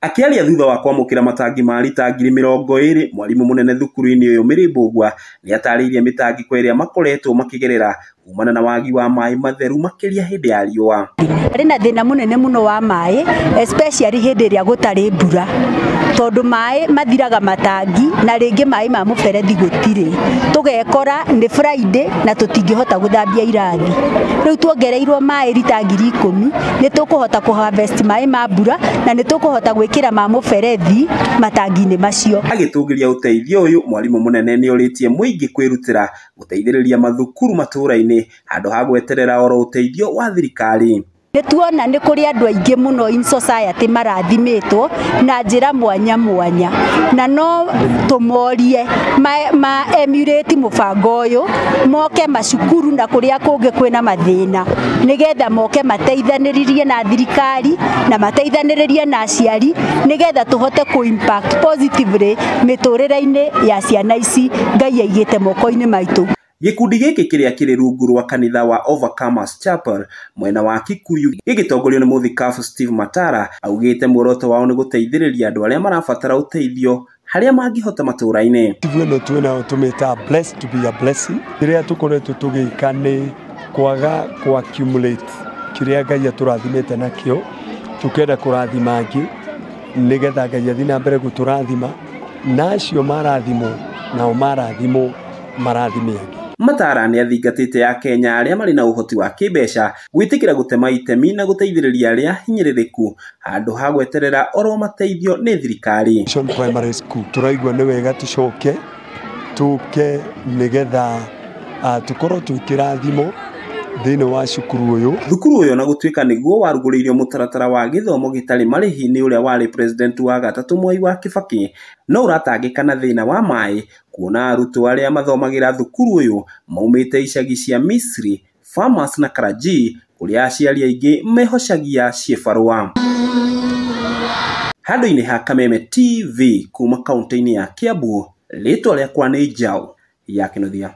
Akĩaria thutha wa kwamũkĩra matangi ma rita 20,000 mwarimũ mũnene thukuru-inĩ ũyũ Mary Mbugua nĩatarĩirie mĩtangĩko ĩrĩa makoretwo makĩgerera kumana na wagi wa maĩ matheru makĩria hĩndĩ ya riũa. Harĩ na thĩna mũnene mũno wa maĩ especially hĩndĩ ĩrĩa gũtarĩ mbura, tondũ maĩ mathiraga matangi na rĩngĩ maĩ ma mũberethi gũtirĩ, tũgekora nĩ Friday na tũtingĩhota gũthambia irathi. Rĩu tuongereirwo maĩ rita 10,000 nĩ tũkũhota kũ harvest maĩ ma mbura na nĩ tũkũhota gwĩkĩra ma mũberethi matangi-inĩ macio. Agĩtũgĩria ũteithio ũyũ, mwarimũ mũnene nĩorĩtie mũingĩ kwĩrutĩra gũteithĩrĩria mathukuru matũũra-inĩ handũ ha gweterera oro ũteithio wa thirikari. Nĩ tuona nĩ kũrĩ andũ aingĩ mũno in society marathimĩtwo na njĩra mwanya mwanya, na no tũmorie ma emulate mũbango ũyũ, moke macukuru na kũrĩa kũngĩ kwĩna mathĩna, nĩgetha moke mateithanĩrĩrie na thirikari na mateithanĩrĩrie na aciari, nĩgetha tũhote kũ impact positively mĩtũrĩre-inĩ ya ciana ici Ngai aigĩte moko-inĩ maitũ. Gĩkundi gĩkĩ kĩrĩa kĩrĩ rungu rwa kanitha wa Overcomers Chapel mwena wa Kikuyu gĩgĩtongorio nĩ mũthikabu Steve Matara augĩte muoroto wao nĩ gũteithĩrĩria andũ arĩa marabatara ũteithio harĩa mangĩhota matũũra-inĩ. Ĩno twĩnayo tũmĩtaga blessed to be a blessing. Kĩrĩa tũkoretwo tũgĩka nĩ kwaga kũ accumulate kĩrĩa Ngai atũrathimĩte nakĩo, tũkenda kũrathima angĩ nĩgetha Ngai athiĩ na mbere gũtũrathima, na acio marathimwo nao marathimwo marathime angĩ. Matara nĩ athingatĩte Akenya arĩa marĩ na ũhoti wa kĩmbeca gwĩtĩkĩra gũtema itemi na gũteithĩrĩria arĩa hinyĩrĩrĩku handũ ha gweterera oro mateithio nĩ thirikari. Mission Primary School tũraigua nĩ wega tũcoke tũke nĩgetha tũkorwo twĩ kĩrathimo thĩinĩ wa cukuru ũyũ. Thukuru ũyũ na gũtuĩka nĩguo warugũrĩirio mũtaratara wa gĩthomo gĩtarĩ marĩhi nĩ ũrĩa warĩ president wa gatatũ Mwai wa Kibaki, no ũratangĩka na thĩna wa maĩ kuona arutwo arĩa mathomagĩra thukuru ũyũ maumĩte icagi cia Misri, Farmers na Karaji kũrĩa aciari aingĩ mehocagia ciĩbarũa. Handũ-inĩ ha Kameme TV kuma kaunti-inĩ ya Kiambu, rĩtwa rĩakwa nĩ Njaũ ya Kĩnuthia.